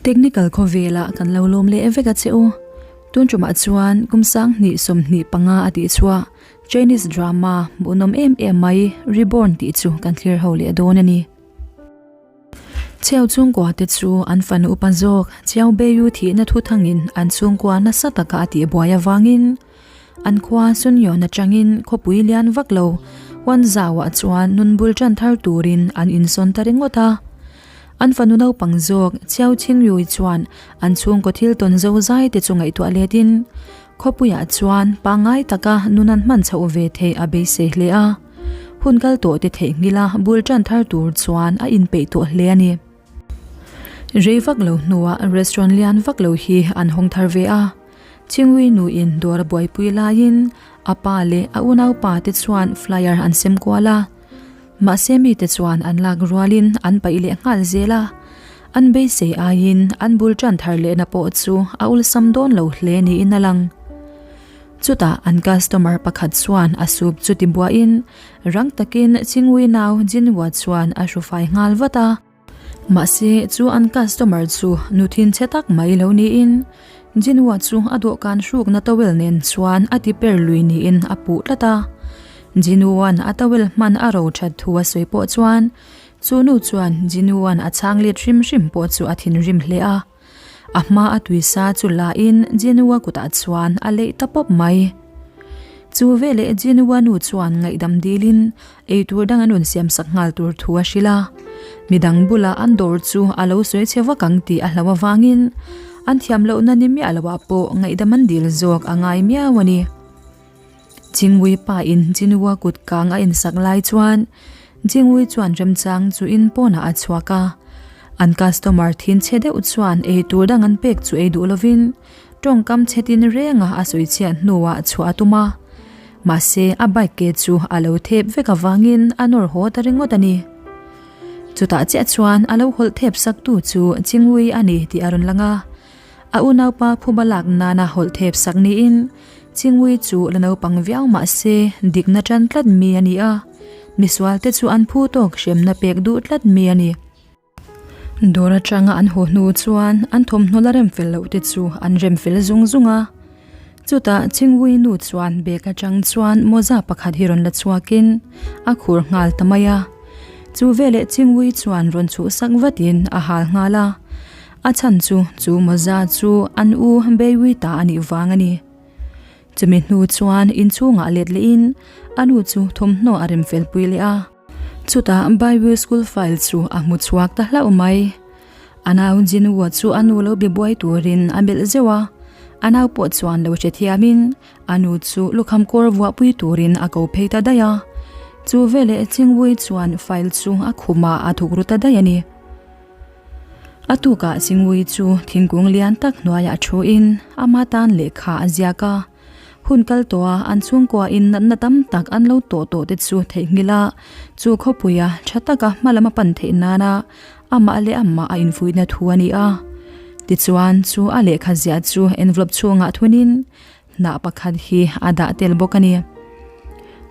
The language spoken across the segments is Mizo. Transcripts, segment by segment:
Technical khawvelah kan lo lawm leh vek a che u. Tun tumah chuan kum sanghnih 25 a tih chhuah Chinese drama hmuhnawm em em mai Reborn tih chu kan thlir ho leh dawn a ni. Chhiau chhungkua te chu an fanu upa zawk Chiao Beiyu thihna thu thangin an chhungkua nasa taka a tihbuai avangin an khua Sunyawn atangin khawpui lian vak lo Huanzauah chuan nun bul tan thar turin an insawn ta ringawt a. An fanu naupang zawk Chiao Qingyui chuan an chhungkaw thil tawn zo zai te chu ngaihtuah letin khawpuiah chuan pangngai taka nun an hman chhoh ve theih a beisei hle a. Hun kal tawh te theihnghilh a bul tan thar tur chuan a inpeih tawh hle a ni. Rei vak lo hnuah restaurant lian vak lo hi an hawng thar ve a. Chingui nuin dawr a buaipui laiin a pa leh a unaupa te chuan flyer an sem kual a. Mahse mite chuan an lak rualin an paih leh nghal zel a. An beisei aiin an bul tan thar lehna pawh chu a awlsam dawn lo hle niin a lang. Chutah an customer pakhat chuan a soup chu ti buahin rang takin Chingui nau Jinhua chuan a hru fai nghal vat a. Mahse chu an customer chu nu thinchhe tak mai lo niin Jinhua chu a dawhkan hrukna towel nen chuan a ti per lui niin a puh tlat a. Jinhua'n a towel hman a ro that thu a sawi pawh chuan chu nu chuan Jinhua'n a chhang let hrim hrim pawh chu a thinrim hle a. A hma a tuisa chu la in Jinua kutah chuan a leih ta pawp mai. Chu veleh Jinua nu chuan ngaihdam dil in eitur dang an rawn siam sak nghal tur thu a hrilh a. Midang bulah an dawr chu a lo sawi chhe vak ang tih a hlau avangin an thiam lohna ni miah loh ah pawh ngaihdam an dil zawk a ngai miau a ni. Chingui pa in Jinua kut kang a insak lai chuan Jingui chuan remchang chu in pawnah a chhuak a. An customer thin chhe deuh chuan ei tur dang an pek chu ei duh lovin tawngkam chhe tin renga a sawi chhiat hnuah chhuah a tum a. Mahse a bike ke chu a lo thep vek avangin a nawr haw ta ringawt a ni. Chutah chiah chuan a lo hawlh thep sak tu chu Jingui a ni tih a rawn lang a. A unaupa phuba lak nana hawlh thep sak niin Chingui chu la naupang viau mah se dikna tan tlat mi a ni a, misual te chu an phu tawk hremna pek duh tlat mi a ni. Dawr atanga an haw hnu chuan an thawmhnaw la rem fel loh te chu an rem fel zung zung a. Chutah Chingui nu chuan bag atang chuan mawza pakhat hi rawn la chhuakin a khur nghal ta mai a. Chu veleh Chingui chuan rawn chhuhsak vatin a hal nghal a. A chhan chu chu mawza chu an u Beiwi ta a nih vang a ni. Chumi hnu chuan inchhungah let lehin a nu chu thawmhnaw a rem fel pui leh a. Chutah Baiwi school file chu a hmu chhuak ta hlauh mai. A nau Jinwoo chu a nu lo be buai turin a melh zeuh a, a nau pawh chuan lo hrethiamin a nu chu lukham kawr vuahpui turin a ko phei ta daih a. Chu veleh Chingwui chuan file chu a khumah a thuk ru ta daih a ni. A tukah Chingui chu thingkung lian tak hnuaiah thuin ama tan lehkha a ziak a. Hun kal tawha an chhungkuain natna tam tak an lo tawh tawh te chu theihnghilh a, chu khawpuia tha taka hma lam a pan theih nana amah leh amah a infuihna thu a ni a. Tichuan chu a lehkha ziah chu envelope chhungah thunin hnah pakhat hi a dah tel bawk a ni.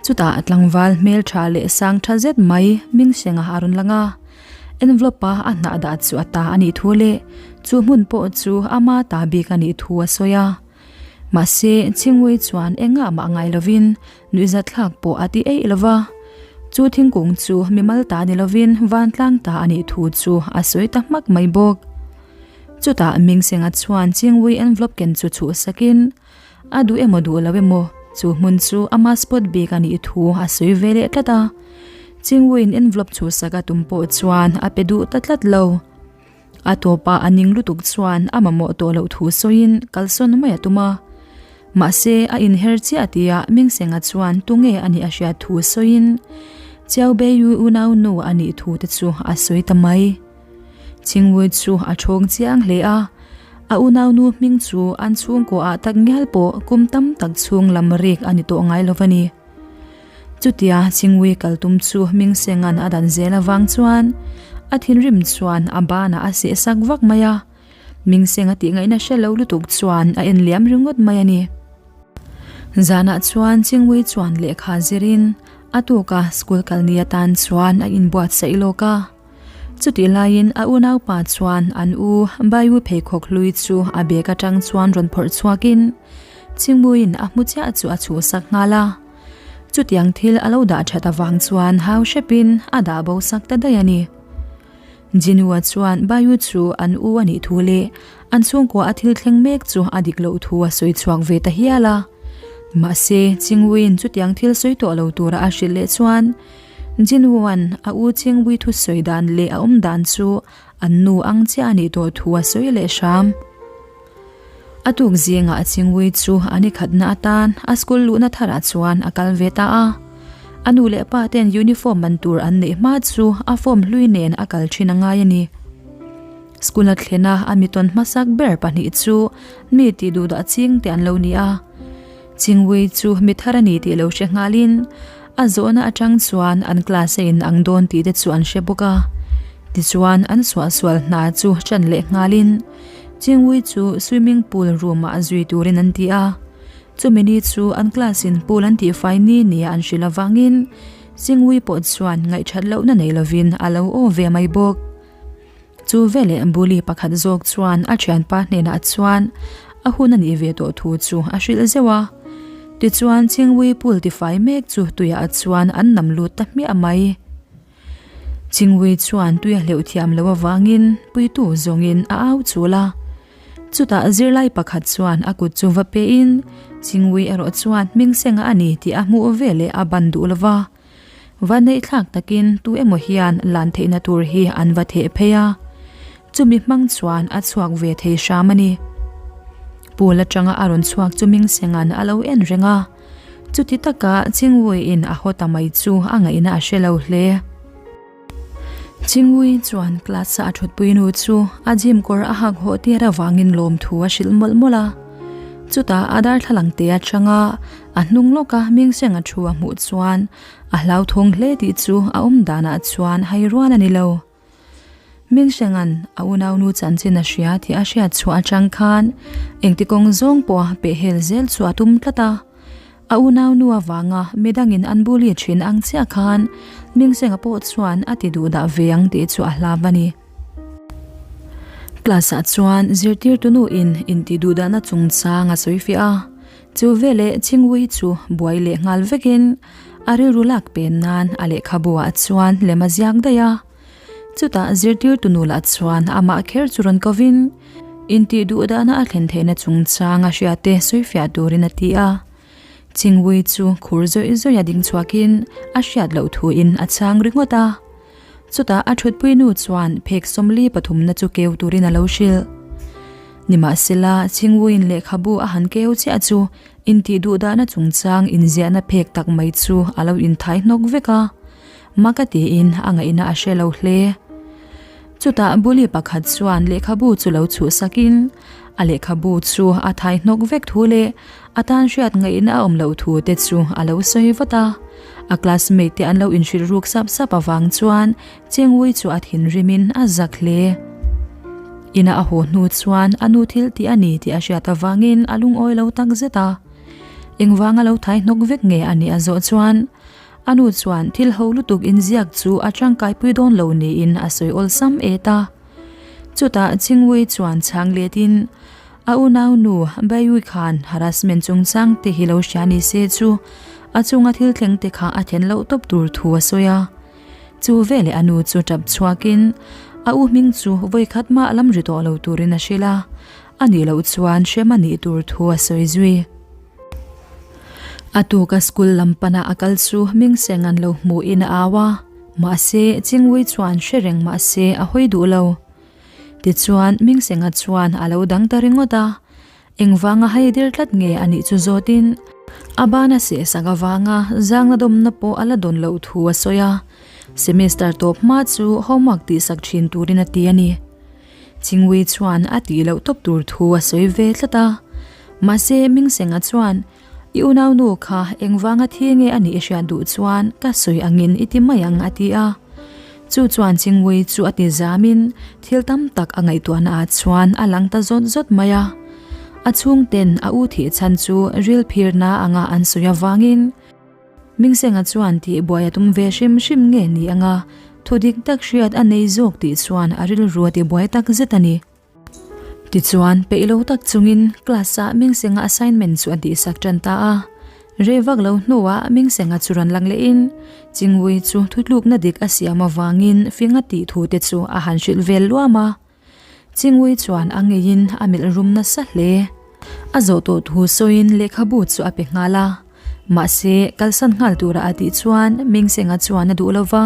Chutah tlangval hmeltha leh sang tha zet mai Mingsenga a rawn lang a, envelope a a hnah dah chu a ta a nih thu leh chu hmun pawh chu ama ta bik a nih thu a sawi a. Mahse, Chingui chuan engah mah ngai lovin nuihzatthlak pawh a ti eih lo va. Chu thingkung chu mimal ta ni lovin vantlang ta a nih thu chu a sawi ta hmak mai bawk. Chutah Mingsenga chuan Chingui envelope ken chu chhuh sakin, a duh emaw duh lo emaw chu hmun chu ama spot bik a nih thu a sawi ve leh tlat a. Chinguiin envelope chhuh sak a tum pawh chuan a pe duh ta tlat lo. A tawpah a ning lutuk chuan a mamawh tawh loh thu sawiin kalsawn mai a tum a. Mahse a inher chiah tia Mingsenga chuan tunge a nih a hriat thu sawiin Chiao Beiyu unau nu a nih thu te chu a sawi ta mai. Chingwui chu a thawng chiang hle a, a unaunu hming chu an chhungkaw ah tak ngial pawh kum tam tak chhung lam rik a ni tawh ngai lo a ni. Chutia Chingwui kal tum chu Hmingsenga'n a dan zel avang chuan a thinrim chuan a banah a seh sak vak mai a, Hmingsenga tih ngaihna hre lo lutuk chuan a en liam ringawt mai a ni. Zanah chuan Chingwui chuan lehkha zirin a tuka school kal ni atan chuan a inbuatsaih lawk a. Chutih laiin a unaupa chuan an u Baiu pheikhawk hlui chu a bag atang chuan rawn phawrh chhuakin Chingmuiin a hmu chiah chu a chhuhsak nghal a. Chutiang thil a lo dah that avang chuan hau hrepin a dah bo sak ta daih a ni. Jinua chuan Baiu chu an u a nih thu leh an chhungkua a thil thleng mek chu a dik loh thu a sawi chhuak ve ta hial a. Mahse, Chingwiin chutiang thil sawi tawh lo tura a hrilh leh chuan Jinwoo-a'n a u Chingwi thusawi dan leh a awm dan chu an nu ang chiah a nih tawh thu a sawi leh hram. A tuk zingah Chingwi chu a ni khatna atan a school luhna tharah chuan a kal ve ta a. A nu leh pa ten uniform man tur an neih hma chu a form hlui nen a kal thin a ngai a ni. School a thlena a mitawn hmasak ber pahnih chu mi tih duhdah ching te an lo ni a. Chingwi chu mi thar a ni tih lo hre nghalin a zawhna atang chuan an class a in ang dawn tih te chu an hre bawk a. Tichuan an suahsual hna chu ṭan leh nghalin Chingwi chu swimming pool room ah zui turin an ti a. Chumi ni chu an class in pool an tihfai ni nia an hrilh avangin Chingwi pawh chuan ngaihṭhat lohna nei lovin a lo aw ve mai bawk. Chu veleh bully pakhat zawk chuan a thianpa hnenah chuan a hun a nih ve tawh thu chu a hrilh zeuh a. Tichuan Chingwi pool tifai mek chu tuiah chuan an nam lut ta hmiah mai. Chingwi chuan tui a hleuh thiam loh avangin puitu zawngin a au chul a. Chutah zirlai pakhat chuan a kut chu va pein Chingwi erawh chuan hmingsenga a ni tih a hmuh veleh a ban duh lova. Va neih thlak takin tu emaw hian lan theihna tur hi an va theh phei a, chumi hmang chuan a chhuak ve thei hram a ni. Pool atanga a rawn chhuak chu Mingsenga'n a lo en reng a, chuti taka Chingwuiin a haw ta mai chu a ngaihna a hre lo hle. Chingwui chuan class-a a thutpui nu chu a gym kawr a hak hawh tir avangin lawmthu a hrilh mawlh mawlh a. Chutah a darthlalang te atanga a hnung lawka Mingsenga thu a hmuh chuan a hlauthawng hle tih chu a awm danah chuan hai rual a ni lo. Mingsenga'n a unaunu chanchin a hria tih a hriat chhuah atang khan engti kawng zawng pawha pehhel zel chu a tum tlat a. A unaunu avanga midangin an bully thin ang chiah khan Mingsenga pawh chuan a ti duh dah ve ang tih chu a hlau a ni. Class ah chuan zirtirtu nu in intih duh dahna chungchang a sawi fiah a, chu veleh Chingwui chu buai leh nghal vekin a rilru lak pen nan a lehkhabu ah chuan lem a ziak daih a. Chutah zirtirtu nu lah chuan amah kher chu rawn kovin intih duh dahna a thlen theihna chungchang a hriate sawifiah turin a ti a. Chingwui chu khur zawih zawih a ding chhuakin a hriat loh thuin a chhang ringawt a. Chutah a thutpui nu chuan phek sawmli pathumna chu keu turin a lo hrilh. Nimahsela, Chingwuiin lehkhabu a han keu chiah chu intih duh dahna chungchang inziahna phek tak mai chu a lo inthai hnawk vek a. Maka tiin a ngaihna a hre lo hle. Chutah bully pakhat chuan lehkhabu chu lo chhuhsakin a lehkhabu chu a thai hnawk vek thu leh a tan hriat ngaihna a awm loh thu te chu a lo sawi vat a. A classmate te an lo inhrilh ruk sap sap avang chuan Chengwui chu a thinrimin a zak hle. Ina a haw hnu chuan a nu thil tih a ni tih a hriat avangin a lungawi lo tak zet a. Engvanga lo thai hnawk vek nge a nih a zawh chuan A nu chuan thil ho lutuk inziak chu a tangkaipui dawn lo niin a sawi awlsam et a. Chutah Chingwei chuan chhang letin, A unau nu Baiyui khan harassment chungchang te hi lo hria ni se chu a chunga thil thleng te kha a then loh tawp tur thu a sawi a. Chu veleh a nu chu tap chhuakin a u hming chu vawikhat mah lam ri tawh lo turin a hrilh a, a nih loh chuan hrem a nih tur thu a sawi zui. A tuka school lam pana a kal chu Mingseng an lo hmuhin a au a, mahse Chingwui chuan hre reng mahse a hawi duh lo. Tichuan Mingsenga chuan a lo dang ta ringawt a, engvanga hai dir tlat nge a nih chu zawtin a ban a sehsak avanga zangna dawmna pawh a la dawn loh thu a sawi a, semester tawp hma chu homework tihsak thin turin a ti a ni. Chingwui chuan a tih loh tawp tur thu a sawi ve tlat a. Mahse, Mingsenga chuan, I unaunu kha engvanga thi nge a nih i hriat duh chuan ka sawi angin i ti mai ang a ti a. Chu chuan Chingwui chu a ti zamin thil tam tak a ngaihtuahna ah chuan a lang ta zawt zawt mai a. A chhungten a u thih chhan chu ril phirna anga an sawi avangin, Mingsenga chuan tih buai a tum ve hrim hrim nge ni anga? Thu dik tak hriat a nei zawk tih chuan a rilru a tibuai tak zet a ni. Tichuan, peih lo tak chungin class-ah Mingsenga assignment chu a tihsak tan ta a. Rei vak lo hnuah Mingsenga chu rawn lang lehin Chingui chu thutlukna dik a siam avangin fing a tih thu te chu a han hrilh vel luam a. Chingui chuan a ngeiin a melh rum nasa hle. A zawh tawh thu sawiin lehkhabu chu a pe nghal a. Mahse, kalsan nghal tura a tih chuan Mingsenga chuan a duh lo va.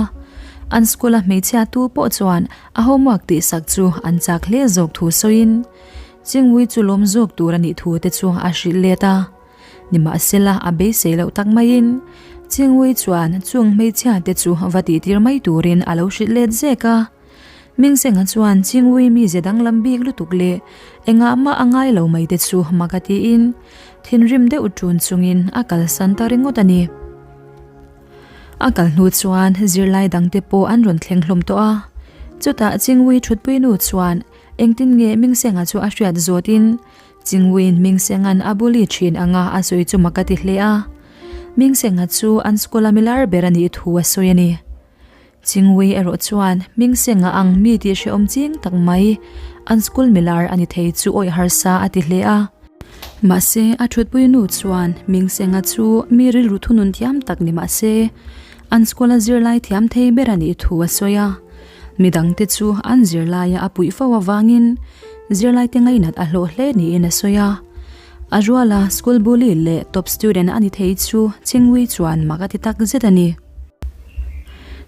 An school-a hmeichhia tu pawh chuan a homework tihsak chu an chak hle zawk thu sawiin Chingui chu lawm zawk tur a nih thu te chu a hrilh let a. Nimahsela, a beisei loh tak maiin Chingui chuan chung hmeichhia te chu va tihtir mai turin a lo hrilh let zek a. Mingsenga chuan Chingui mize danglam bik lutuk leh engah mah a ngai lo mai te chu mak a tiin thinrim deuh ṭun chungin a kalsan ta ringawt a ni. A kal hnu chuan zirlai dangte pawh an rawn thleng hlawm tawh a, chutah Chingui ṭhutpui nu chuan engtin nge Mingsenga chu a hriat zawtin Chingui Mingsenga'n a bully ṭhin anga a sawi chu mak a ti hle a, Mingsenga chu an school-a milar ber a nih thu a sawi a ni. Chingui erawh chuan Hmingsenga ang mi tih hrehawm ching tak mai an school milar a ni thei chu awih harsa a ti hle a. Mahse, a thutpui nu chuan Hmingsenga chu mi rilru thunun thiam tak ni mahse, an school a zirlai thiam thei ber a nih thu a sawi a. Midangte chu an zirlaia a puih fo avangin zirlaite ngainat a hlawh hle niin a sawi a. A ruala school bully leh top student a ni thei chu Chingui chuan mak a ti tak zet a ni.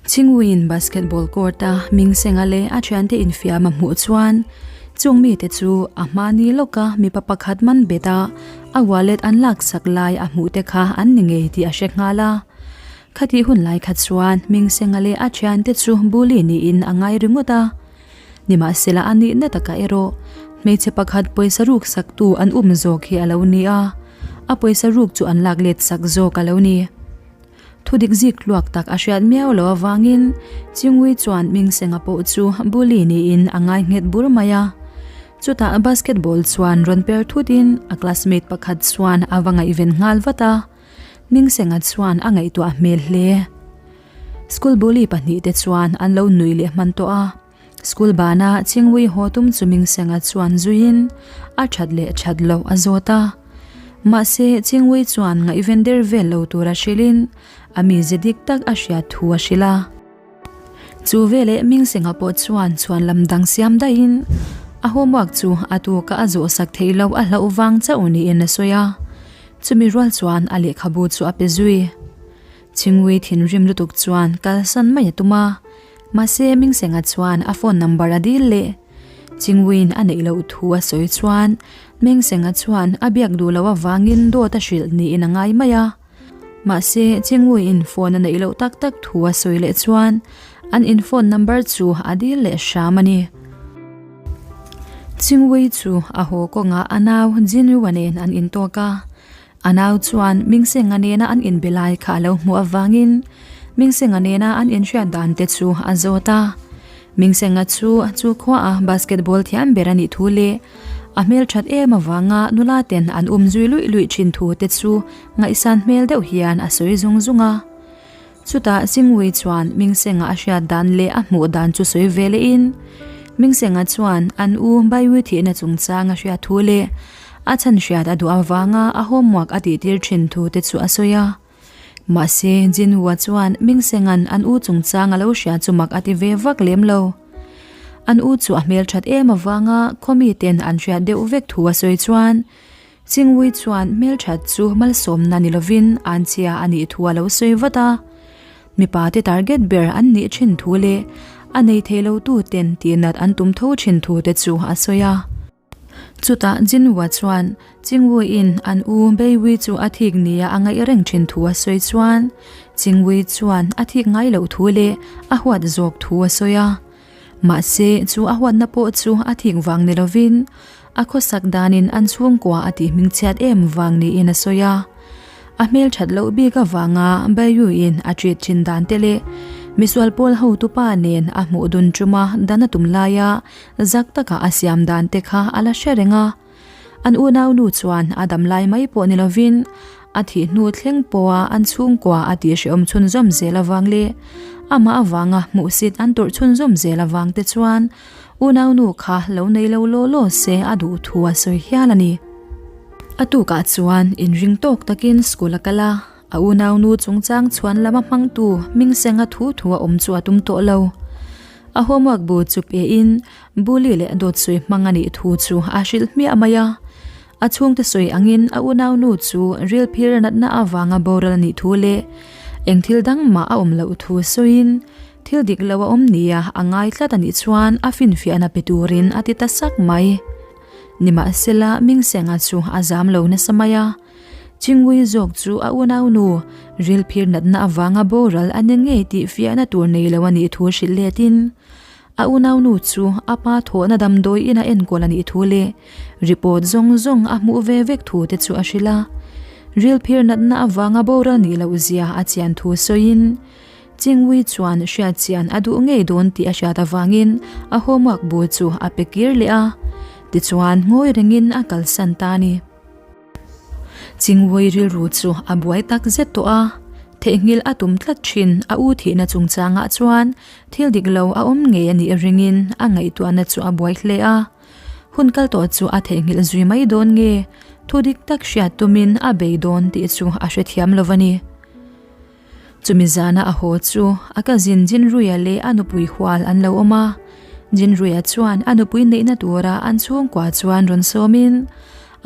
Chingwiin basketball court-a Mingsenga leh a thiante infiam a hmuh chuan chung mite chu a hmani lawka mipa pakhat man bet a, a wallet an laksak lai a hmuh te kha an ni ngei tih a hre nghal a. Khatih hun lai kha chuan Mingsenga leh a thiante chu bully niin a ngai ringawt a. Nimahsela a nihna takah erawh hmeichhe pakhat pawisa ruk saktu an um zawk hi a lo ni a, a pawisa ruk chu an lak let sak zawk a lo ni. Thu dik zik tluak tak a hriat miau lo avangin Chingui chuan Mingsenga pawh chu bully niin a ngai nghet bur mai a. Chutah basketball chuan rawn per thutin a classmate pakhat chuan a va ngaihven nghal vat a, Mingsenga chuan a ngaihtuah hmel hle. School bully pahnihte chuan an lo nui leh hman tawh a. School bana Chingui haw tum chu Mingsenga chuan zuiin a that leh that loh a zawt a. Mahse, Chingui chuan ngaihven der vel lo tura hrilhin a mize dik tak a hriat thu a hrilh a. Chu veleh Mingsenga pawh chuan chhuan lam dang siam daihin a homework chu a tuka a zawhsak theih loh a hlauh vang chauh niin a sawi a. Chumi rual chuan a lehkhabu chu a pe zui. Chingui thinrim lutuk chuan kalsan mai a tum a. Mahse, Mingsenga chuan a phone number a dil leh Chingwiin a neih loh thu a sawi chuan Mingsenga chuan a biak duh loh avangin dawt a hrilh niin a ngai mai a. Mahse, Chingwiin phone a neih loh tak tak thu a sawi leh chuan an in phone number chu a dil leh hram a ni. Chingwi chu a haw kawngah a nau Jinrua nen an intawk a. A nau chuan Mingsenga nena an inbe lai kha a lo hmuh avangin Mingsenga nena an inhriat dan te chu a zawt a. Mingsenga chu chu khuaah basketball thiam ber a nih thu leh a hmelthat em avanga nula ten an um zui luih luih thin thu te chu ngaihsan hmel deuh hian a sawi zung zung a. Chutah Singui chuan Mingsenga a hriat dan leh a hmuh dan chu sawi ve lehin, Mingsenga chuan an u Baiwi thihna chungchang a hriat thu leh a chhan hriat a duh avanga a homework a tihtir thin thu te chu a sawi a. Mahse, Jinwoo-a chuan Mingsenga'n an u chungchang a lo hria chu mak a ti ve vak lem lo. An u chu a hmelthat em avanga khaw miten an hriat deuh vek thu a sawi chuan, Chingui chuan hmelthat chu malsawmna ni lovin anchhia a nih thu a lo sawi vat a. Mipa te target ber an nih thin thu leh a nei thei lo tu ten tihnat an tum tho thin thu te chu a sawi a. Chutah Jinhua chuan Chingui-in an u Beiwi chu a thik nia a ngaih reng thin thu a sawi chuan Chingui chuan a thik ngai loh thu leh a huat zawk thu a sawi a. Mahse, chu a huatna pawh chu a thik vang ni lovin, a khawsak danin an chhungkua a tih hmingchhiat em vang niin a sawi a. A hmelthat loh bik avanga Bayou-in a treat thin dan te leh misual pawl hotupa nen a hmuh dun tuma dan a tum laia zak taka a siam dan te kha a la hre reng a. An unaunu chuan a dam lai mai pawh ni lovin a thih hnu thleng pawha an chhungkua a tih hrehawm chhunzawm zel avang leh. Amah avanga hmuhsit an tawrh chhunzawm zel avang te chuan unaunu kha lo nei lo law law se a duh thu a sawi hial a ni. A tukah chuan inring tawk takin school a kal a, a unaunu chungchang chhuan lama hmangtu Hmingsenga thu thu a awm chu a tum tawh lo. A homework bu chu pe in bully leh dawtsawi hmang a nih thu chu a hrilh hmiah mai a. A chhungte sawi angin a unaunu chu ril phir natna avanga boral a nih thu leh eng thil dang mah a awm loh thu sawiin thil dik lo a awm nia a ngai tlat a nih chuan a finfiahna pe turin a ti ta sak mai. Nimahsela Mingsenga chu a zam lo nasa mai a, Chingui zawk chu a unaunu ril phir natna avanga boral a ni ngei tih fiahna tur nei lo a nih thu hrilh letin A unaunu chu a pa thawhna damdawi ina enkawl a nih thu leh report zawng zawng a hmuh ve vek thu te chu a hrilh a. Ril phir natna avanga boral nih loh zia a chian thu sawiin Chingui chuan hriat chian a duh ngei dawn tih a hriat avangin a homework bu chu a pe kir leh a, tichuan ngawi rengin a kalsan ta a ni. Chingui rilru chu a buai tak zet tawh a, theihnghilh a tum tlat thin a u thihna chungchangah chuan thil dik lo a awm ngei a nih ringin a ngaihtuahna chu a buai hle a. Hun kal tawh chu a theihnghilh zui mai dawn nge, thu dik tak hriat tumin a bei dawn tih chu a hrethiam lo a ni. Chumi zana a haw chu a cousin Jinruia leh a nupui hual an lo awm a, Jinruia chuan a nupui neihna tura an chhungkua chuan rawn sawmin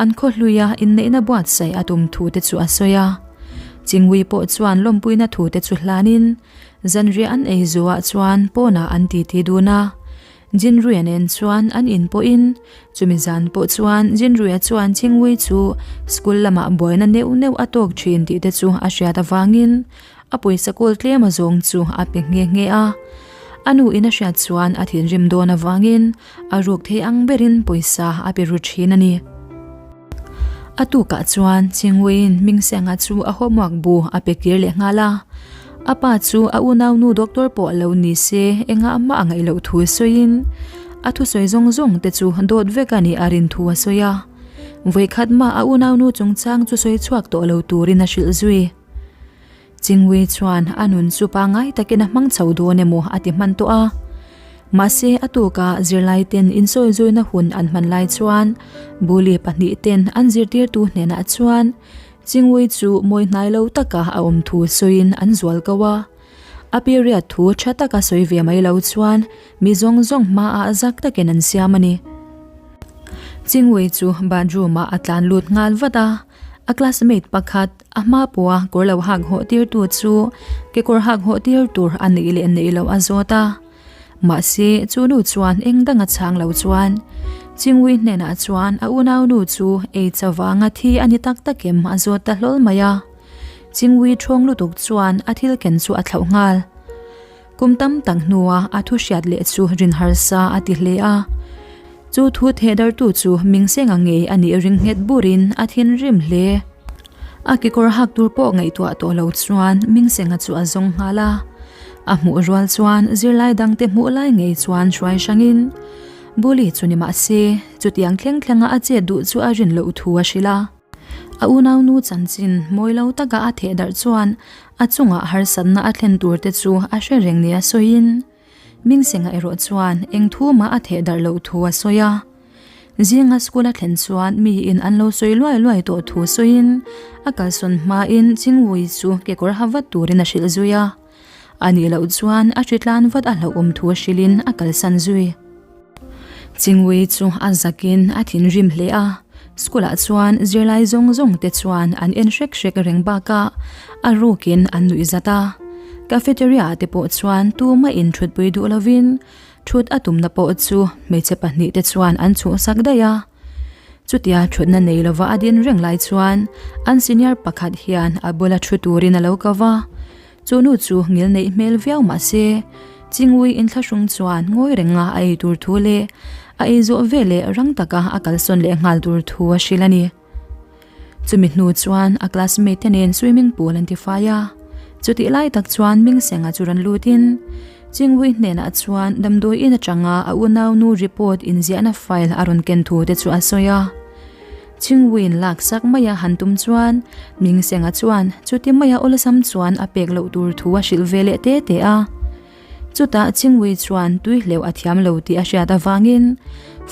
an khaw hluia inneihna buatsaih a tum thu te chu a sawi a. Chingui pawh chuan lawmpuina thu te chu hlanin zanriah an ei zuah chuan pawnah an titi dun a. Jinruia nen chuan an in pawhin chumi zan pawh chuan Jinruia chuan Chingui chu school lamah buaina neuh neuh a tawk thin tih te chu a hriat avangin a pawisa kawl tlem a zawng chu a pe nghe nghe a. A nu in a hriat chuan a thinrim dawn avangin a ruk thei ang berin pawisa a pe ru thin a ni. A tukah chuan Chingwiin Hmingsenga chu a homework bu a pe kir leh nghal a. A pa chu a unaunu doctor pawh lo ni se engah mah a ngaih loh thu sawiin a thusawi zawng zawng te chu dawt vek a nih a rin thu a sawi a. Vawikhat mah a unaunu chungchang chu sawi chhuak tawh lo turin a hrilh zui. Chingui chuan a nun chu pangngai takin a hmang chho dawn emaw a ti hman tawh a. Mahse a tuka zirlai ten insawizuina hun an hman lai chuan Bully pahnihten an zirtirtu hnenah chuan Chingui chu mawi hnai lo taka a awm thu sawiin an zual ko a. A period thu tha taka sawi ve mai lo chuan mi zawng zawng hmaah zak takin an siam a ni. Chingui chu bathroom ah a tlan lut nghal vat a, a classmate pakhat, A hma pawha kawr lo hak hawh tirtu chu kekawr hak hawh tir tur a neih leh neih loh a zawt a. Mahse, chu nu chuan eng dang a chhang lo chuan Chingui hnenah chuan a unaunu chu AIDS avanga thi a ni tak tak em a zawt ta hlawl mai a. Chingui ṭhawng lutuk chuan a thil ken chu a thlauh nghal. Kum tam tak hnua a thu hriat leh chu rin harsa a ti hle a. Chu thu thehdartu chu Mingsenga ngei a nih ring nghet burin a thinrim hle. A kekawr hak tur pawh ngaihtuah tawh lo chuan Mingsenga chu a zawng nghal a. A hmuh rual chuan zirlai dangte hmuh lai ngei chuan hruai hrangin Bully chu ni mah se, chutiang thleng thlenga a chet duh chu a rin loh thu a hrilh a. A unaunu chanchin mawi lo taka a theh darh chuan a chungah harsatna a thlen tur te chu a hre reng nia sawiin Mingsenga erawh chuan eng thu mah a theh darh loh thu a sawi a. Zinga school a thlen chuan miin an lo sawi luai luai tawh thu sawiin a kalsawn hmain Chingwui chu kekawr ha vat turin a hrilh zui a. A nih loh chuan a hritlan vat a hlauhawm thu hrilhin a kalsan zui. Chingwui chu a zakin a thinrim hle a, school ah chuan zirlai zawng zawng te chuan an en hrek hrek reng bakah a rukin an nuih zat a. Cafeteria ah te pawh chuan tumah in thutpui duh lovin thut a tumna pawh chu hmeichhe pahnih te chuan an chhuhsak daih a. Chutia thutna nei lova a din reng lai chuan an senior pakhat hian a bula thu turin a lo ko va. Chu nu chu ngil neih hmel viau mah se, Chingui inthlahrung chuan ngawi renga a ei tur thu leh a ei zawh veleh rang taka a kalsawn leh nghal tur thu a hrilh a ni. Chumi hnu chuan a classmate te nen swimming pool an tifai a, chutih lai tak chuan Mingsenga chu rawn lutin Chingui hnenah chuan damdawi in atanga a unaunu report inziahna file a rawn ken thu te chu a sawi a. Chingwiin lak sak maia han tum chuan Mingsenga chuan chuti maia awlsam chuan a pek loh tur thu a hrilh ve leh te te a. Chutah Chingwei chuan tui hleuh a thiam lo tih a hriat avangin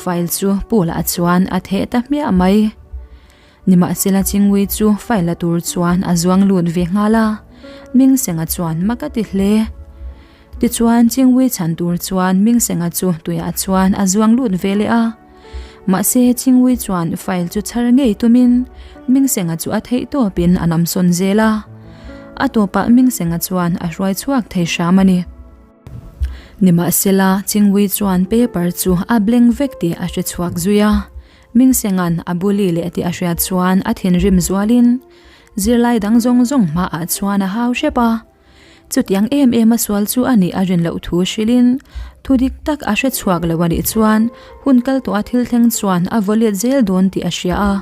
file chu pool ah chuan a theh ta hmiah mai. Nimahsela Chingwei chu file la tur chuan a zuang lut ve nghal a, Mingsenga chuan mak a ti hle. Tichuan Chingwei chhan tur chuan Mingsenga chu tuiah chuan a zuang lut ve leh a. Mahse Chingwei chuan file chu chhar ngei tumin Mingsenga chu a theih tawpin a namsawn zel a. A tawpah Mingsenga chuan a hruai chhuak thei hram a ni. Nimahsela, Chingwei chuan paper chu a bleng vek tih a hre chhuak zui a. Mingsenga'n a bully leh tih a hriat chuan a thinrim zualin zirlai dang zawng zawng hmaah chuan a hau hrep a. Chutiang em em a sual chu a nih a rin loh thu hrilhin thu dik tak a hre chhuak lo a nih chuan hun kal tawh a thil thleng chuan a vaw let zel dawn tih a hria a.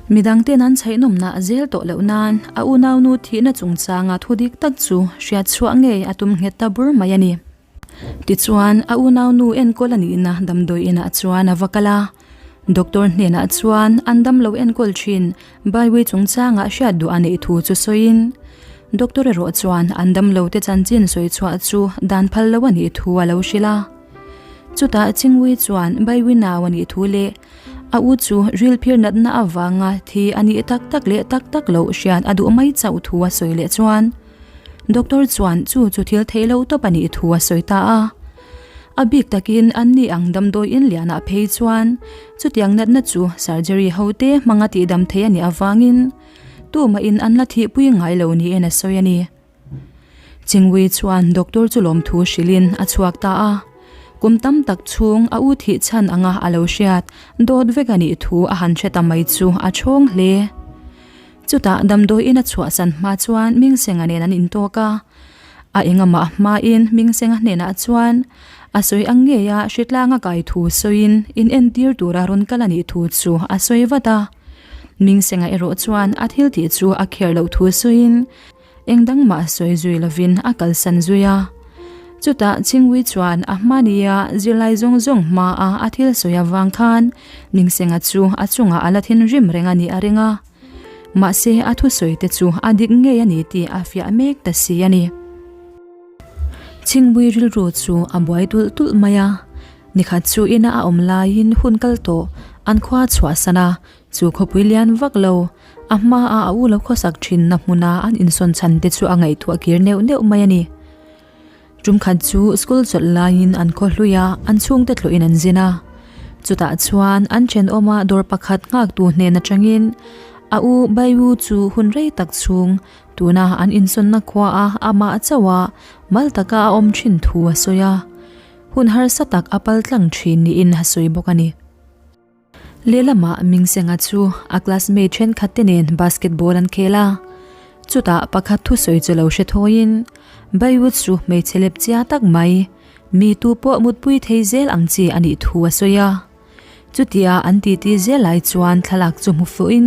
Midangten an chhaihnawmnah zel tawh loh nan a unaunu thihna chungchanga thu dik tak chu hriat chhuah ngei a tum nghet ta bur mai a ni. Tichuan, a unaunu enkawl a nihna damdawi inah chuan a va kal a. Doctor hnenah chuan an damlo enkawl thin Baiwi chungchangah hriat duh a neih thu chu sawiin, Doctor erawh chuan an damlo te chanchin sawi chhuah chu dan phal lo a nih thu a lo hrilh a. Chutah Chingwi chuan Baiwi nau a nih thu leh a u chu rilphir natna avanga thi a nih tak tak leh tak tak loh hriat a duh mai chauh thu a sawi leh chuan Doctor chuan chu chu thil theih lo tawp a nih thu a sawi ta a. A bik takin an ni ang damdawi in lianah phei chuan chutiang natna chu surgery ho te hmanga tihdam thei a nih avangin tumahin an la thihpui ngai lo niin a sawi a ni. Chingwi chuan doctor chu lawmthu hrilhin a chhuak ta a. Kum tam tak chhung a u thih chhan anga a lo hriat dawt vek a nih thu a han hre ta mai chu a chhawng hle. Chutah damdawi in a chhuahsan hma chuan Mingsenga nen an intawk a. A engamah hmain Mingsenga hnenah chuan a sawi ang ngeia hritlanga kai thu sawiin in entir tura rawn kal a nih thu chu a sawi vat a. Mingsenga erawh chuan a thil tih chu a kher loh thu sawiin Eng dang mah sawi zui lovin a kalsan zui a. Chutah Chingwi chuan a hma nia zirlai zawng zawng hmaa a thil sawi avang khan Mingsenga chu a chungah a la thinrim reng a nih a ring a. Mahse a thusawi te chu a dik ngei a ni tih a fiah mek ta si a ni. Chingwi rilru chu a buai tulh tulh mai a. Nikhat chu ina a awm laiin hun kal tawh an khua chhuahsan a, Chu khawpui lian vak lo, a hmaah a u lo khawsak thinna hmuna an insawn chhan te chu a ngaihtuah kir neuh neuh mai a ni. Tum khat chu school chawlh laiin an khaw hlui a, an chhungte tlawhin an zin a. Chutah chuan an thenawma dawr pakhat nghaktu hnen atangin a u Baiwu chu hun rei tak chhung tuna an insawnna khuaah amah chauha mal taka a awm thin thu a sawi a. Hun harsa tak a pal tlang thin niin a sawi bawk a ni. Lehlamah Mingsenga chu a classmate thenkhat te nen basketball an khel a, chutah pakhat thusawi chu lo hre thawiin Baiwu chu hmeichhe lep chia tak mai, mi tu pawh mutpui thei zel ang chi a nih thu a sawi a. Chutia an titi zel lai chuan thlalak chu hmu fuhin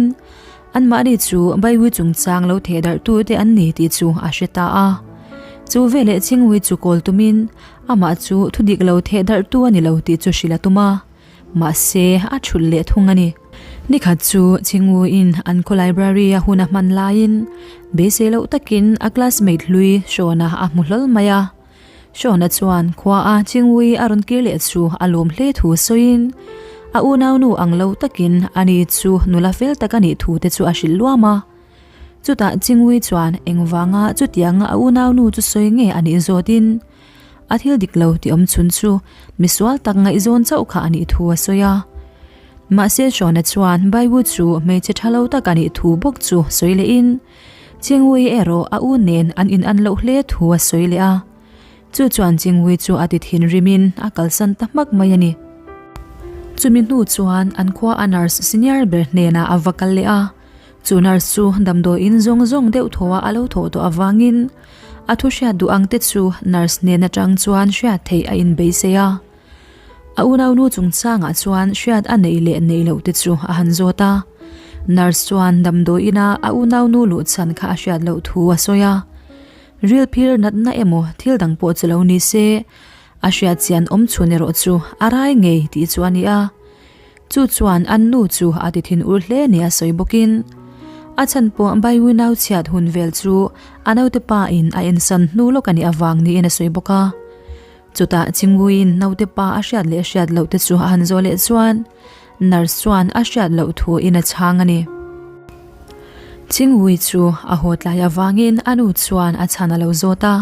anmahni chu Baiwu chungchang lo theh darh tu te an ni tih chu a hre ta a. Chu veleh Chingwi chu kawl tumin amah chu thudik lo theh darh tu a ni lo tih chu hrilh a tum a. Mahse, a thulh leh thung a ni. Nikhat chu Chingwu-in an khaw library a hun a hman laiin beisei loh takin a classmate hlui Shawna a hmu hlawl mai a. Shawna chuan khua a Chingwui a rawn kir leh chu a lawm hle thu sawiin a unaunu ang lo takin ani chu nula fel tak a nih thu te chu a hrilh luam a. Chutah Chingwui chuan engvanga chutianga a unaunu chu sawi nge a nih zawtin A thil dik lo tih awm chhun chu misual tak ngaihzawn chauh kha a nih thu a sawi a. Mahse Shona chuan Baiwu chu hmeichhe tha lo tak a nih thu bawk chu sawi lehin Chingwui erawh a u nen an in an loh hle thu a sawi leh a. Chu chuan Chingwui chu a ti thinrimin a kalsan ta hmak mai a ni. Chumi hnu chuan an khua a nurse senior ber hnenah a va kal leh a. Chu nurse chu damdawiin zawng zawng deuh thaw a a lo thawh tawh avangin A thu hriat duh ang te chu nurse hnen atang chuan hriat theih a inbeisei a. A unaunu chungchangah chuan hriat a neih leh neih loh te chu a han zawt a. Nurse chuan damdawi ina a unaunu luh chhan kha a hriat loh thu a sawi a. Rilphir natna emaw thil dang pawh chu lo ni se, a hriat chian awm chhun erawh chu a rai ngei tih chu a ni a. Chu chuan an nu chu a ti thin ur hle nia sawi bawkin a chhan pawh Baiwu nau chhiat hun vel chu a naute pa in a ensan hnu lawk a nih avang niin a sawi bawk a. Chutah Chinguiin naute pa a hriat leh hriat loh te chu a han zawh leh chuan nurse chuan a hriat loh thu in a chhang a ni. Chingui chu a haw tlai avangin a nu chuan a chhan a lo zawt a,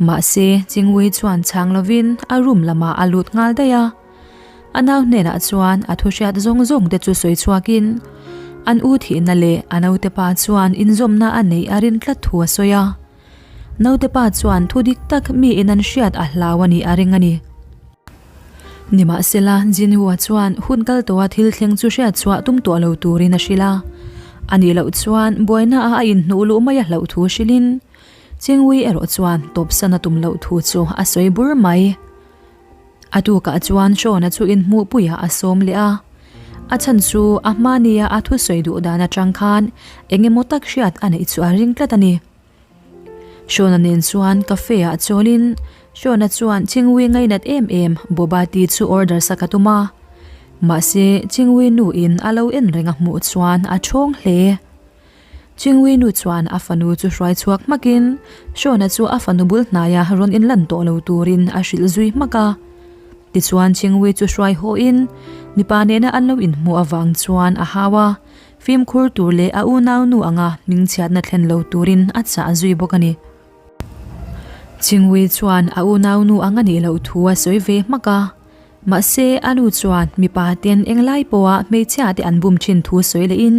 mahse Chingui chuan chhang lovin a room lamah a lut nghal daih a. A nau hnenah chuan a thu hriat zawng zawng te chu sawi chhuakin an u thihna leh a naute pa chuan inzawmna a neih a rin tlat thu a sawi a. Naute pa chuan thu dik tak mi in an hriat a hlau a nih a ring a ni. Nimahsela, Jinhua chuan hun kal tawha thil thleng chu hriat chhuah tum tawh lo turin a hrilh a. A nih loh chuan buaina ah a inhnuh luh mai a hlauh thu hrilhin Chingui erawh chuan tawpsan a tum loh thu chu a sawi bur mai. A tukah chuan Sean-a chu inhmuhpuiah a sawm leh a. A chhan chu a hma nia a thusawi duh dan atang khan eng emaw tak hriat a neih chu a ring tlat a ni. Sean-a nen chuan cafe ah chawlin Sean-a chuan Chingui ngainat em em Boba tea chu order sak a tum a. Mahse Chingui nu in a lo en reng a hmuh chuan a thawng hle. Chingui nu chuan a fanu chu hruai chhuak hmakin Sean-a chu a fanu bul hnaia rawn inlan tawh lo turin a hrilh zui hmak a. Tichuan Chingui chu hruai hawhin mipa nena an lo inhmuh avang chuan a hau a. Fimkhur tur leh a unaunu anga hmingchhiatna thlen lo turin a chah zui bawk a ni. Chingui chuan a unaunu ang a nih loh thu a sawi ve hmak a, mahse a nu chuan mipa ten englai pawha hmeichhia te an bum thin thu sawi lehin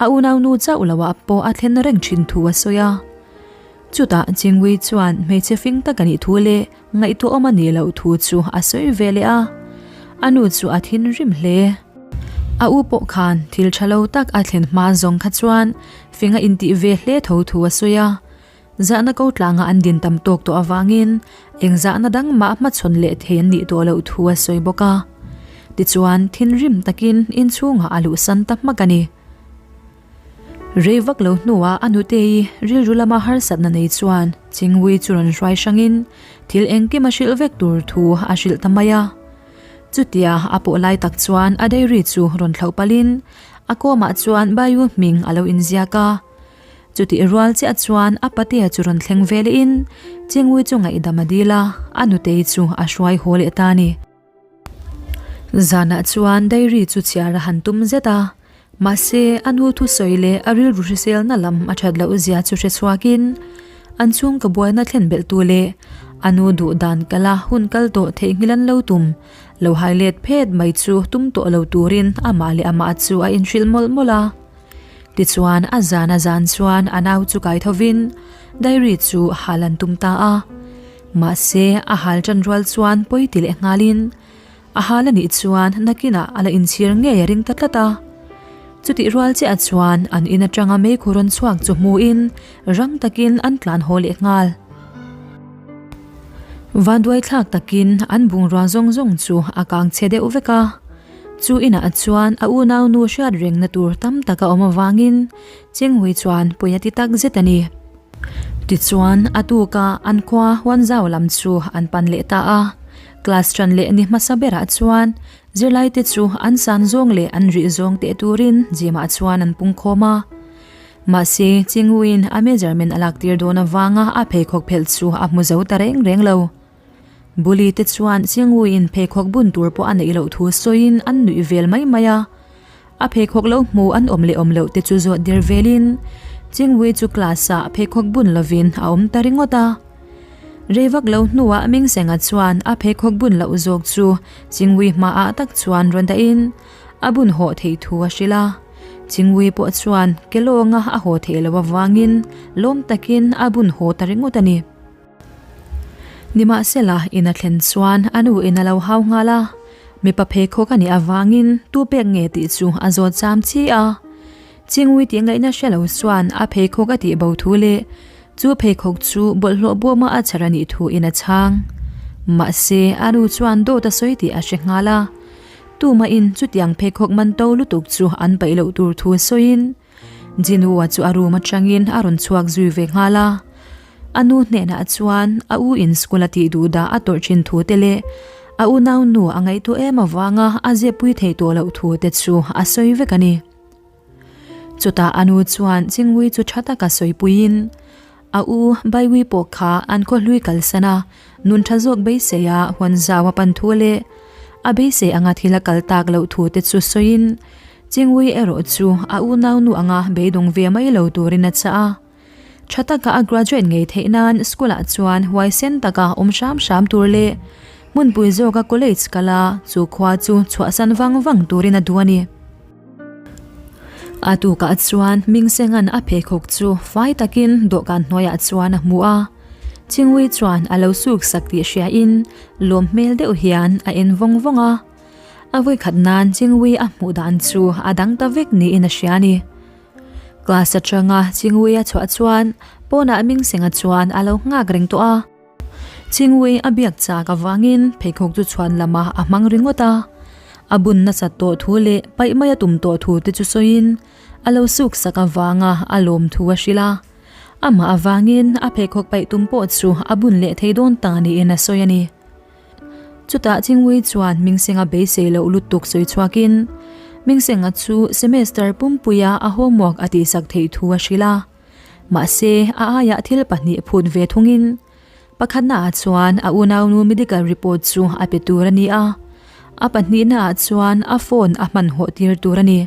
a unaunu chauh loah pawh a thlen reng thin thu a sawi a. Chutah Chingui chuan hmeichhe fing tak a nih thu leh Ngaihtuahawm a nih loh thu chu a sawi ve leh a, a nu chu a thinrim hle. A u pawh khan thil tha lo tak a thlen hma zawng kha chuan fing a intih ve hle tho thu a sawi a, zahna ko tlanga an din tam tawk tawh avangin eng zahna dang mah hmachhawn leh thei an nih tawh loh thu a sawi bawk a. Tichuan thinrim takin inchhungah a luhsan ta hmak a ni. Rei vak lo hnuah a nutei rilru lama harsatna nei chuan Chingui chu rawn hruai hrangin thil engkim a hrilh vek tur thu a hrilh ta mai a. Chutia a pawh lai tak chuan a diary chu rawn thlauh palhin a kawmah chuan Bayu hming a lo inziak a. Chutih rual chiah chuan a patea chu rawn thleng ve lehin Chingui chu ngaihdam a dil a, a nutei chu a hruai haw leh ta a ni. Zanah chuan diary chu chhiar a han tum zet a, mahse a nu thusawi leh a rilru hriselna lam a that loh zia chu hre chhuakin an chhungkaw buaina thlen belh tu leh a nu duh dan kala hun kal tawh theihnghilh an lo tum lo hai let phet mai chu tum tawh lo turin amah leh amah chu a inhrilh mawlh mawlh a. Tichuan a zan a zan chuan a nau chu kai thovin diary chu hal an tum ta a. Mahse a hal tan rual chuan pawi ti leh nghalin a hal a nih chuan nakinah a la inchhir ngei a ring ta tlat a. Chutih rual chiah chuan an in atanga meikhu rawn chhuak chu hmuin rang takin an tlan haw leh nghal. Vanduai thlak takin an bungrua zawng zawng chu a kang chhe deuh vek a. Chu inah chuan a unaunu hriat rengna tur tam tak a awm avangin Chinghui chuan pawi a ti tak zet a ni. Tichuan a tuka an khua Huanzau lam chu an pan leh ta a. Class ṭan leh ni hmasa berah chuan zirlaite chu an san zawng leh an rih zawng teh turin gym ah chuan an pung khawm a. Mahse Chinghuiin a measurement a lak tir dawn avanga a pheikhawk phelh chu a hmu zo ta reng reng lo. Bully te chuan Chinghuiin pheikhawk bun tur pawh a neih loh thu sawiin an nuih vel mai mai a. A pheikhawk lo hmu an awm leh awm loh te chu zawt der velin Chingwei chu class ah pheikhawk bun lovin a awm ta ringawt a. Rei vak lo hnuah Mingsenga chuan a pheikhawk bun loh zawk chu Chingwei hmaah tak chuan rawn dahin a bun hawh theih thu a hrilh a. Chingwei pawh chuan ke lawnga a haw theih loh avangin lawm takin a bun haw ta ringawt a ni. Nimahsela, in a thlen chuan a nu in a lo hau nghal a, mipa pheikhawk a nih avangin tu pek nge tih chu a zawt cham chi a. Chingui tih ngaihna hre lo chuan a pheikhawk a tih bo thu leh chu pheikhawk chu bawlhhlawh bawma a chhar a nih thu in a chhang. Mahse, a nu chuan dawt a sawi tih a hre nghal a, tumahin chutiang pheikhawk man to lutuk chu an paih loh tur thu sawiin Jinwoo-a chu a room atangin a rawn chhuak zui ve nghal a. A nu hnenah chuan a u in school a tih duh dah a tawrh thin thu te leh a unau nu a ngaihtuah em avanga a zepui theih tawh loh thu te chu a sawi vek a ni. Chutah a nu chuan Chingwui chu tha taka sawipuiin a u Baiwui pawh kha an khawhlui kalsan a. Nun tha zawk beiseia huan zau a pan thu leh a beisei anga thil a kal tak loh thu te chu sawiin Chingui erawh chu a unaunu anga beidawng ve mai lo turin a chah a. Tha taka a graduate ngei theih nan school ah chuan huaisen taka awm hram hram tur leh hmunpui zawka college kala chu khua chu chhuahsan vang vang turin a duh a ni. A tukah chuan Mingsenga'n a pheikhawk chu fai takin dawhkan hnuaiah chuan a hmu a. Chingui chuan a lo suk sak tih hriain lawm hmel deuh hian a en vawng vawng a. A vawikhat nan Chingui a hmuh dan chu a dang ta vek niin a hria a ni. Class atanga Chingui a chhuah chuan pawnah Mingsenga chuan a lo nghak reng tawh a. Chingui a biak chak avangin pheikhawk chu chhuan lamah a hmang ringawt a. A bun nasat tawh thu leh paih mai a tum tawh thu te chu sawiin a lo suk sak avanga a lawm thu a hrilh a. Amah avangin a pheikhawk paih tum pawh chu a bun leh thei dawn ta niin a sawi a ni. Chutah Chingui chuan Mingsenga beisei loh lutuk sawi chhuakin Mingsenga chu semester pumpuia a homework a tihsak theih thu a hrilh a. Mahse, a aiah thil pahnih phut ve thungin pakhatnaah chuan a unaunu medical report chu a pe tur a ni a, a pahnihnaah chuan a phone a hmanhawh tir tur a ni.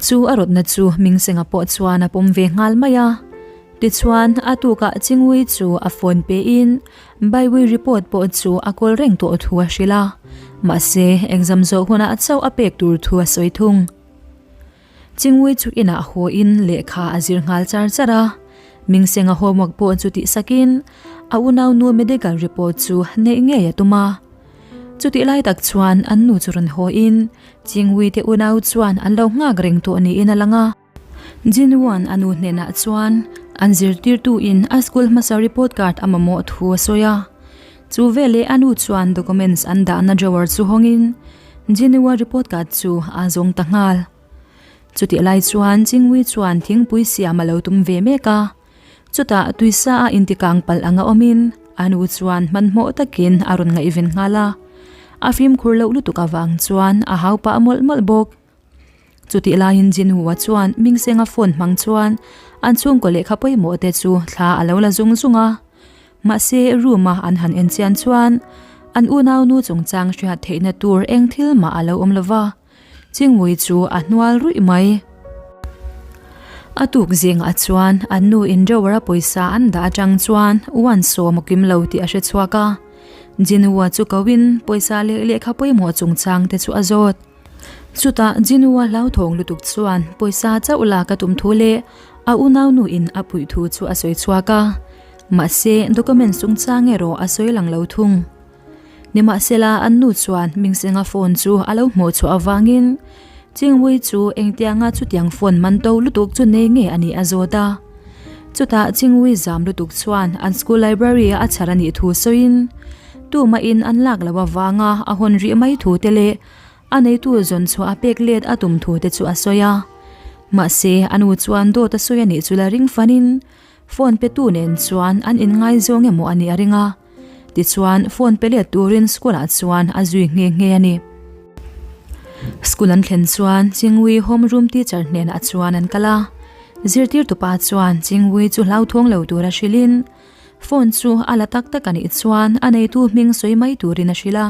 Chu a rawtna chu Mingsenga pawh chuan a pawm ve nghal mai a. Tichuan, a tukah Chingui chu a phone pein Baiwi report pawh chu a kawl reng tawh thu a hrilh a, mahse, exam zawh hunah chauh a pek tur thu a sawi thung. Chingui chu inah haw in lehkha a zir nghal char char a, Mingsenga homework pawh chu tih sakin a unaunu medical report chu neih ngei a tum a. Chutih lai tak chuan an nu chu rawn haw in Chingui te unau chuan an lo nghak reng tawh niin a lang a. Jinwon a nu hnenah chuan an zirtirtu in a school hmasa report card a mamawh thu a sawi a. Chu veleh a nu chuan documents an dahna drawer chu hawngin Jinua report card chu a zawng ta nghal. Chutih lai chuan Chingui chuan thingpui siam a lo tum ve mek a. Chutah tuisa a intikang palh anga awmin a nu chuan hmanhmawh takin a rawn ngaihven nghal a. A fimkhur loh lutuk avang chuan a hau pah mawlh mawlh bawk. Chutih laiin Jinhua chuan Mingsenga phone hmang chuan an chhungkaw lehkha pawimawh te chu thla a lo la zung zung a. Mahse room a an han en chian chuan an unaunu chungchang hriat theihna tur eng thil mah a lo awm lo va, Chingmui chu a hnual ruih mai. A tuk zingah chuan an nu in drawer a pawisa an dah atang chuan uan sawm a kim lo tih a hre chhuak a. Jinhua chu ko in pawisa leh lehkha pawimawh chungchang te chu a zawt. Chutah Jinua hlauthawng lutuk chuan pawisa chauh lak a tum thu leh a unaunu in a puih thu chu a sawi chhuak a, mahse document chungchang erawh a sawi lang lo thung. Nimahsela an nu chuan Mingsenga phone chu a lo hmuh chhuah avangin Chingwui chu engtianga chutiang phone man to lutuk chu nei nge a nih a zawt a. Chutah Chingwui zam lutuk chuan an school library a a chhar a nih thu sawiin tumahin an lak loh avanga a hawn rih mai thu te leh A neitu zawn chhuah a pek let a tum thu te chu a sawi a. Mahse, a nu chuan dawt a sawi a nih chu la ring fanin phone pe tu nen chuan an inngaizawng emaw a nih a ring a. Tichuan, phone pe let turin school ah chuan a zui nghe nghe a ni. School an thlen chuan Chingui home room teacher hnenah chuan an kal a. Zirtirtupa chuan Chingui chu hlauthawng lo tura hrilhin phone chu a la tak tak a nih chuan a neitu hming sawi mai turin a hrilh a.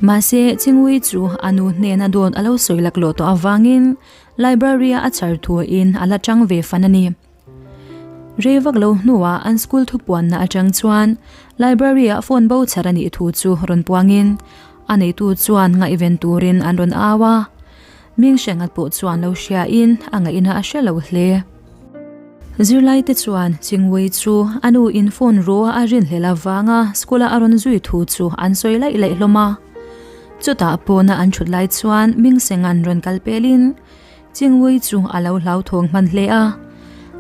Mahse, Chingui chu a nu hnena dawn a lo sawi laklawh tawh avangin library-a a chhar thuin a la chang ve fan a ni. Rei vak lo hnuah an school thupuanna atang chuan library-ah phone bo chhar a nih thu chu rawn puangin a neitu chuan ngaihven turin an rawn au a. Ming Hrengat pawh chuan lo hriain a ngaihna a hre lo hle. Zirlaite chuan Chingwei chu a nu in phone ru a a rinhlelh avanga school a a rawn zui thu chu an sawi laih laih hlawm a. Chutah pawna an thut lai chuan Mingsenga'n rawn kal pelin Chingwei chu a lo hlauthawng hman hle a.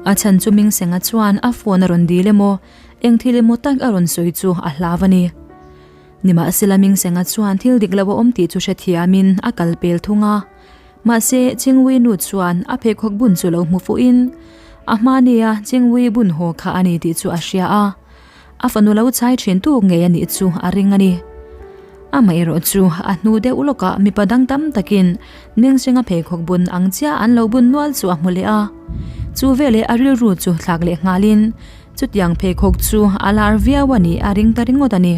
A chhan chu Mingsenga chuan a phone a rawn dil emaw eng thil emaw tak a rawn sawi chu a hlau a ni. Nimahsela Mingsenga chuan thil dik lo a awm tih chu hrethiamin a kal pel thung a. Mahse, Chingwui nu chuan a pheikhawk bun chu lo hmu fuhin a hma nia Chingwui bun haw kha a ni tih chu a hria a, a fanu lo chai thin tuk ngei a nih chu a ring a ni. Amaherawh chu a hnu deuh lawkah mipa dang tam takin Mingsenga pheikhawk bun ang chiah an lo bun nual chu a hmu leh a, chu veleh a rilru chu thlak leh nghalin. Chutiang pheikhawk chu a lar viau a nih a ring ta ringawt a ni.